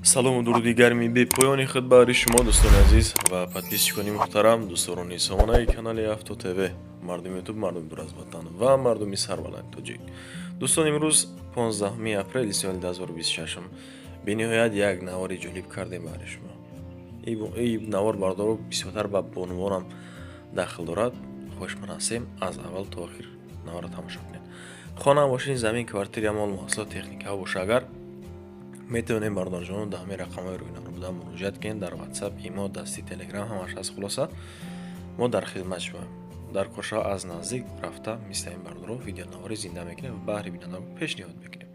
Салому дуруди гарми бепоёни худ баҳри шумо, дӯстони азиз ва подписчикони муҳтарам, дӯстдорони сомонаи канали Авто ТВ, мардуми Ютуб, мардуми дур аз ватан ва мардуми сарбаланди тоҷик. Дӯстон, имрӯз 15 апрели соли 2026, бениҳоят як навори ҷолиб кардем баҳри шумо. Ин навор, бардоро, бисёртар ба бонувонам дахл дорад. Хоҳишманд ҳастем, аз аввал то охир наворро тамошо кунед. Хона, мошин, замин, квартира, мол, маҳсулот, техникаҳо боша агар, метавонем, бародарҷонон, дар ҳамин рақамҳои рӯйнамро буда муроҷиат кунед. Дар Ватсап, Имо, дасти, Телеграм ҳамаш ҳаст. Хулоса, мо дар хизмат шумоем. Дар коршаҳо аз наздик рафта мисли ин бардоро видеонавори зинда мекунем ва баҳри бинандагон пешниҳод мекунем.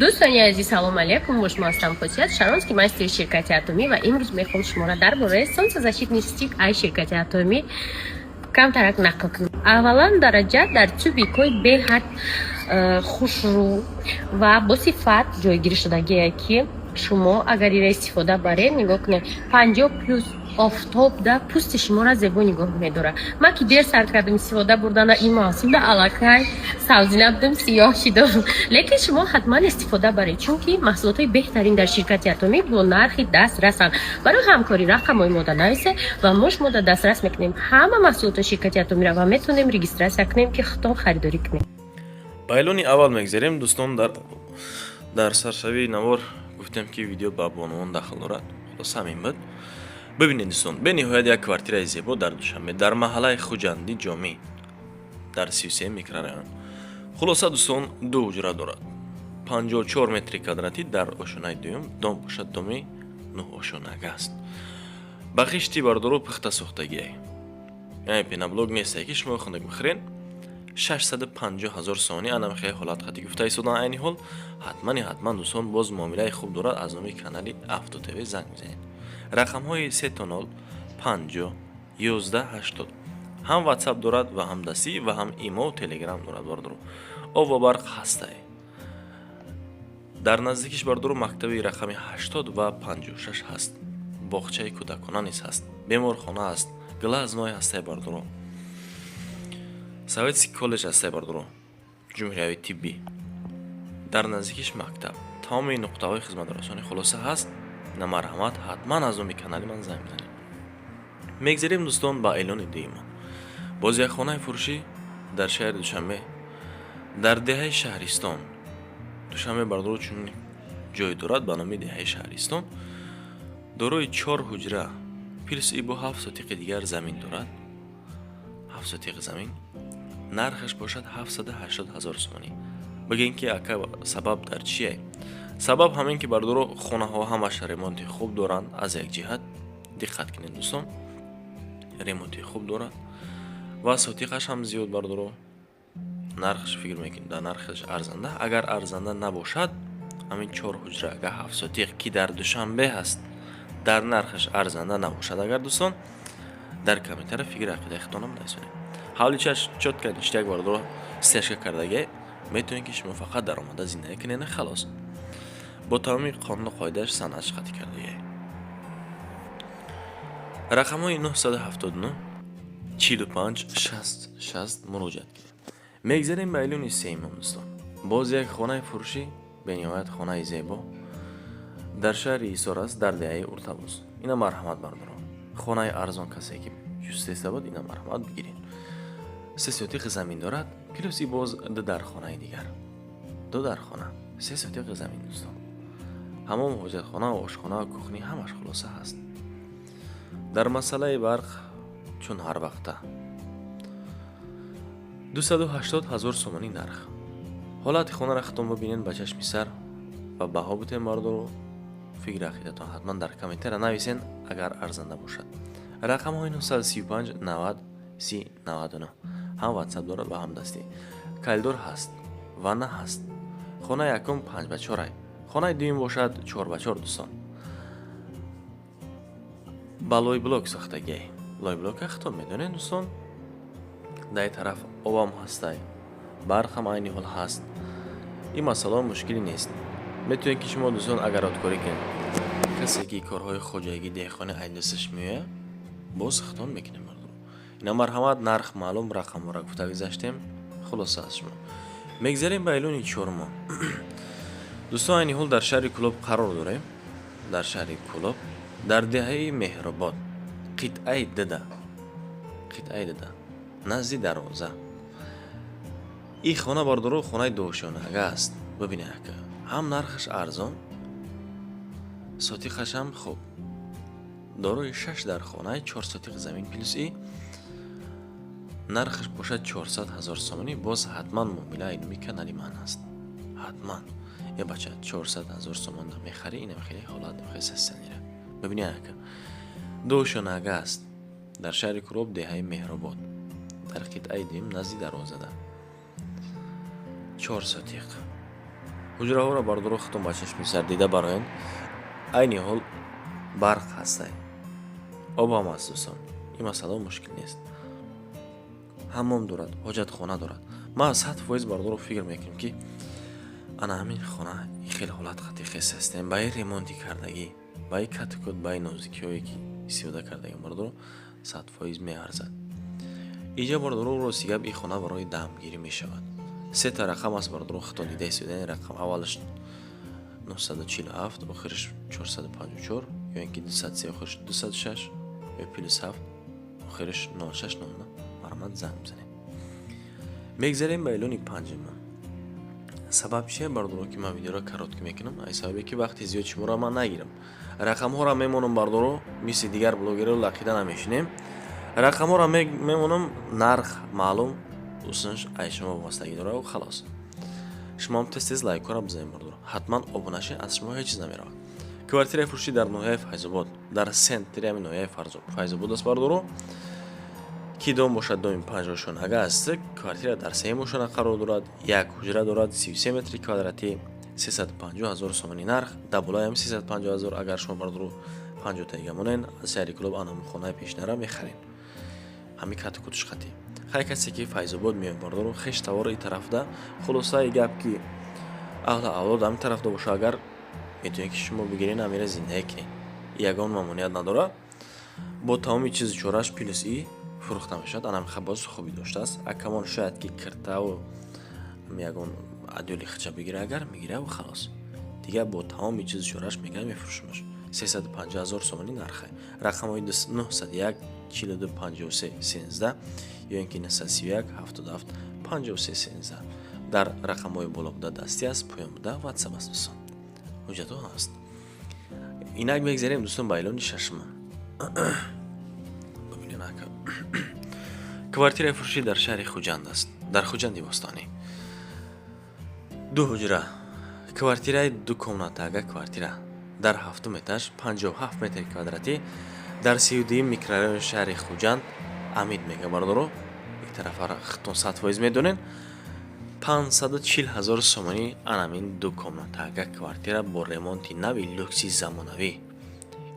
Дӯстони азиз, салом алейкум! Бо шумо ҳастам Хосият Шаронский, мастери ширкати Атомӣ, ва имрӯз мехоҳам шуморо дар бораи солнцезащитный стик ай ширкати Атомӣ камтарак нақл кунам. Аввалан, дараҷа дар тюбикҳои беҳад хушрӯ ва бо сифат ҷойгирӣ шудагие, ки шумо агар ира истифода баред, нигоҳ кунед, 50 плюс офтобда пӯсти шуморо зебо нигоҳ медорад. Ман ки дер сар кардам истифода бурдана, ин мавсимда аллакай савзина будам, сиёҳ шидам, лекин шумо ҳатман истифода баред, чунки маҳсулотҳои беҳтарин дар ширкати Атомӣ бо нархи дастрасанд. Барои ҳамкорӣ рақамҳои мода нависе ва мо шумода дастрас мекунем ҳама маҳсулоти ширкати Атомиро ва метавонем регистрация кунем, ки худтон харидорӣ кунед. Ба эълони аввал мегзарем, дӯстон. Дар саршавии навор гуфтем, ки видео ба бонувон дахл дорад. Хулоса, ҳамин буд. Бибинед, дӯстон, бениҳоят як квартираи зебо дар Душанбе, дар маҳаллаи Хуҷандӣ Ҷомӣ, дар 33 микрорайон. Хулоса, дӯстон, ду ҳуҷра дорад, 54 метри квадратӣ, дар ошонаи дуюм. Дом бошад, доми нӯҳошонага аст. Ба хишти, бардору, пухта сохтагиай, яъне пеноблок несте, ки шумо хунук бихӯрен. 650 ҳазор сомонӣ анам хеле ҳолат хати гуфта истодан айни ҳол. Ҳатмани ҳатман, дӯстон, боз муомилаи хуб дорад. Аз номи канали Авто ТВ занг мезанед, рақамҳои 000 50 11 80. Ҳам Ватсап дорад ва ҳам дастӣ ва ҳам Имо, Телеграм дорад. Бардору, об ва барқ ҳастай. Дар наздикиш, бардору, мактаби рақами 80 ва 56 ҳаст, боғчаи кӯдакона низ ҳаст, беморхона ҳаст, глазной ҳастай, бардоро, советский коллеҷ ҳастай, бардоро, ҷумҳуриявии тиббӣ. Дар наздикиш мактаб, тамоми нуқтаҳои хизматрасонӣ, хулоса, ҳаст. На, марҳамат, ҳатман аз номи канали ман занг бизанед. Мегзарем, дӯстон, ба эълони дуюмон. Боз як хонаи фурӯшӣ дар шаҳри Душанбе, дар деҳаи Шаҳристон. Душанбе, бардоро, чунин ҷой дорад ба номи деҳаи Шаҳристон. Дорои чор ҳуҷра, плюс ибо 7 сотиқи дигар замин дорад, 7 сотиқ замин. Нархаш бошад 780 ҳазор сомонӣ. Бигӯем, ки ака, сабаб дар чие? Сабаб ҳамин, ки, бардоро, хонаҳо ҳамаш ремонти хуб доранд. Аз як ҷиҳат диққат кунед, дӯстон, ремонти хуб дорад ва сотиқаш ҳам зиёд. Бардоро, нархаш, фикр мекунед, дар нархаш арзанда. Агар арзанда набошад, ҳамин чор ҳуҷра, агар 7 сотиқ, ки дар Душанбе ҳаст, дар нархаш арзанда набошад агар, дӯстон, дар комментария фикри ақидаи худтонам нависонед. Ҳавличаш чётко, ништяк, бардоро, стяжка кардагӣ. Метавонед, ки шумо фақат даромада зиндагӣ кунед, халос. Бо тамоми қонуну қоидааш санъатш қатъӣ кардагӣ. Рақамҳои 979 45 60 60 муроҷиат кунед. Мегзарем ба эълони сеюмам, дӯстон. Боз як хонаи фурӯшӣ, бениҳоят хонаи зебо дар шаҳри Ҳисор аст, дар деҳаи Уртабоз. Ина, марҳамат, бардорон, хонаи арзон касе ки ҷустеста буд, ина, марҳамат, бигиред. 3 сотиқ замин дорад, плюси боз ду дархонаи дигар, ду дархона, 3 сотиқ замин, дӯстон. Ҳамом, ҳоҷатхона, ошхона, кухня ҳамаш, хулоса, ҳаст. Дар масъалаи барқ, чун ҳар вақта, 280 ҳазор сомонӣ нарх. Ҳолати хонаро худтон бибинед ба чашми сар ва баҳо бутен. Бардору, фикри ақидатон ҳатман дар комментария нависен. Агар арзанда бошад, рақамҳои 935 90 30 99, ҳам Ватсап дорад ва ҳам дастӣ. Коридор ҳаст, ванна ҳаст. Хонаи якум 5 ба 4-ай, хонаи дуюм бошад 4 ба 4. Дӯстон, ба лойблок сохтагиай. Лойблока худтон медонед, дӯстон. Дар тараф обам ҳастай, барқам айни ҳол ҳаст. Ин масъалао мушкилӣ нест. Метавонед, ки шумо, дӯстон, огородкорӣ кунед. Касе ки корҳои хоҷагӣ, деҳқонӣ ай дасташ меояд, боз худтон мекунем. Ина, марҳамат, нарх маълум, рақамҳоро гуфта гузаштем. Хулоса, аз шумо. Мегзарем ба эълони чорумон. Дӯстон, айни ҳол дар шаҳри Кӯлоб қарор дорем, дар шаҳри Кӯлоб, дар деҳаи Меҳробод, қитъаи дда, қитъаи дда, назди дарвоза. Ин хона, бародаро, хонаи дуошёнага аст. Бибинед, ака, ҳам нархаш арзон, сотиқашам хуб, дорои шаш дархонаи 4 сотиқ замин плюс и нархаш бошад 400 000 сомонӣ. Боз ҳатман муомила айнуми канали ман аст. Ҳатман е бача, 400 000 сомон мехарӣ, инам хеле ҳолат хеле састанира. Бибинед, ака, дуошёнага аст, дар шаҳри Кӯлоб, деҳаи Меҳробод, дар қитъаи дуюм, назди дарвозада, 4 сотиқ. Ҳуҷраҳоро, бародаро, худтон ба чашми сар дида бароянд. Айни ҳол барқ ҳастай, об ҳам аст, дӯстон, ин масъала мушкил нест. Ҳаммом дорад, ҳоҷатхона дорад. Ман 100%, бародаро, фикр мекунем, ки ана ҳамин хона хеле ҳолат хати хес ҳастем, ба ин ремонти кардагӣ, ба ин катукот, ба ин нозикиҳое ки истифода кардагӣ, бародаро, 100% меарзад. Иҷа, бародаро, рости гап, ин хона барои дамгирӣ мешавад. Сета рақам аст, бародаро, худтон дида истодаед. Рақам аввалаш 947, охираш 454, ё ин ки 203, охираш 206, ё +7, охираш 0600. Марҳамат, занг бизанед. Мегзарем ба эълони панҷума. Сабаб чие, бародаро, ки ман видеоро короткий мекунам? Ай сабабе ки вақти зиёд шуморо ман нагирам. Рақамҳоро мемонам, бародаро, мисли дигар блогерро лақида намешинем. Рақамҳоро мемонам, нарх маълум, усунш ай шумо вобастагӣ дорад, халос. Шумоам тез тез лайкҳоро бизанед, бародаро, ҳатман обуна шед, аз шумо ҳеҷ чиз намеравад. Квартираи фурӯшӣ дар ноҳияи Файзобод, дар центри ҳамин ноҳияи Файзобод аст, бародаро, ки дом бошад, доми панҷошонага аст. Квартира дар сеюм ошона қарор дорад, як ҳуҷра дорад, 33 метри квадратӣ, 350 000 сомонӣ нарх. Дар болои ҳам 350 000. Агар шумо, бародаро, 50 таига монен, аз шаҳри Кӯлоб анам хонаи пешнара мехарем, ҳамин кату кутуш қатӣ. Хай, касе ки Файзобод меояд, бародаро, хеш тавори ин тарафда, хулосаи гап, ки аҳлу авлод ҳамин тарафда боша, агар метавонед, ки шумо бигирен, ҳамира зиндагӣ кунед, ягон мамоният надорад. Бо тамоми чизу чораш плюс и фурӯхта мешавад. Анам боз хубӣ доштааст. Акамон шояд ки киртаву ягон адёли хича бигира, агар мегираву халос, дигар бо тамоми чизу чораш мегира, мефурӯшимаш. 350 000 сомонӣ нархе. Рақамҳои 901 42 53 13 ё ин ки 931 77 53 13 дар рақамҳои боло буда дастӣ аст, поён буда ватсап аст, дӯстон, ҳуҷҷатҳо ҳаст. Инак мегзарем, дӯстон, ба эълони шашума. Бибинед, ака, квартираи фурӯшӣ дар шаҳри Хуҷанд аст, дар Хуҷанди бостонӣ, ду ҳуҷра, квартираи дукомнатага, квартира дар ҳафтум этаж, 57 метри квадратӣ, дар 32-юм микрорайони шаҳри Хуҷанд. Амид мега, бародаро, ин тарафара худтон 100% медонед. 540 000 сомонӣ анамин дукомнатага квартира бо ремонти нави люкси замонавӣ.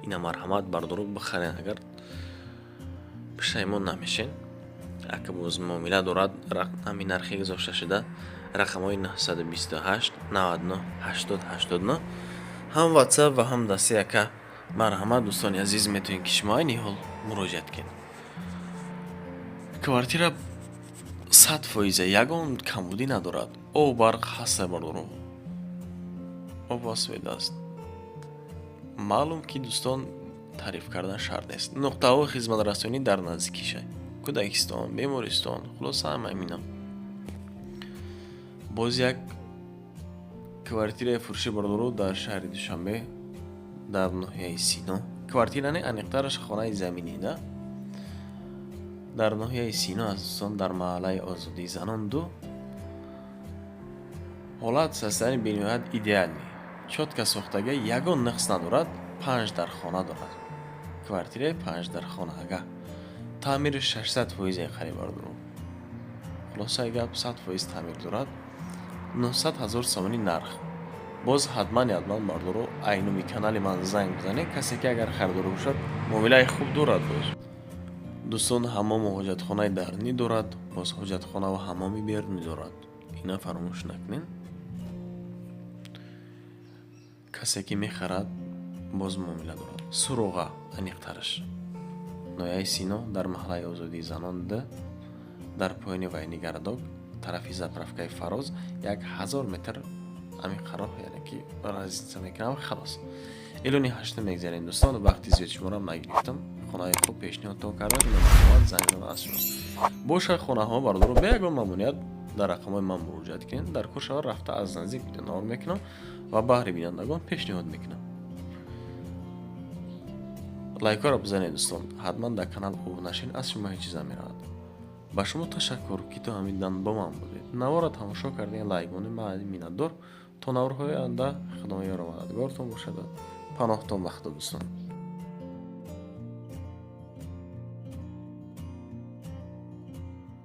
Ина марҳамат, бародаро, бихарен, агар пушаймон намешен. Ака боз муомила дорад, ҳамин нархе гузошта шуда. Рақамҳои 928 99 80 89, ҳам ватсап ва ҳам дасти ака. Марҳамат, дӯстони азиз, метавонед, ки шумо айни ҳол муроҷиат кунед. Квартира 100 фоиза, ягон камбудӣ надорад. Об, барқ ҳаста, бародаро, об ва свет аст. Маълум ки, дӯстон, таъриф кардан шарт нест. Нуқтаҳои хизматрасонӣ дар наздикиша: кӯдакистон, бемористон, хулоса, ҳама ҳамино. Боз як квартираи фурӯшӣ, бародаро, дар шаҳри Душанбе, дар ноҳияи Сино. Квартира не, аниқтараш хонаи заминӣ да, дар ноҳияи Сино аст, дӯстон, дар маҳаллаи Озодии занон ду. Ҳолат, состояние бениҳоят идеальный, чётко сохтага, ягон нақс надорад. Панҷ дар хона дорад, квартираи панҷ дар хонага, таъмири 600 фоизе қариб, бародаро. Хулосаи гап, 100% таъмир дорад. 900 000 сомонӣ нарх. Боз ҳатман ҳатман, бародаро, айнуми канали ман занг бизанед. Касе ки агар харидор бошад, муомилаи хуб дорад. Боз, дӯстон, ҳаммому ҳоҷатхонаи дарунӣ дорад, боз ҳоҷатхона ва ҳаммоми берунӣ дорад, ина фаромӯш накунед. Касе ки мехарад, боз муомила дорад. Суроға аниқтараш: ноҳияи Сино, дар маҳаллаи Озодии занон д, дар поёни военный городок, тарафи заправкаи Фароз, 1000 метр. Ҳамин қарор, яъне ки разница мекунам, халос. Эълони ҳаштум мегзарем, дӯстон. Вақти зиёд шуморо нагирифтам, хонаи хуб пешниҳодтон кардам. Марҳамат, занг зана аз шумо бошад хонаҳо, бародаро, бе ягон мамоният дар рақамҳои ман муроҷиат кунед. Дар кор шава, рафта аз наздик видеонавор мекунам ва баҳри бинандагон пешниҳод мекунам. Лайкҳоро бизанед, дӯстон, ҳатман дар канал обуна шед, аз шумо ҳеҷ чиз намеравад. Ба шумо ташаккур, ки то ҳамин дам бо ман будед, наворро тамошо кардем, лайк монед. Ман миннатдор. То наворҳои оянда Худо ёру мададгортон бошад. Паноҳтон ба Худо, дӯстон.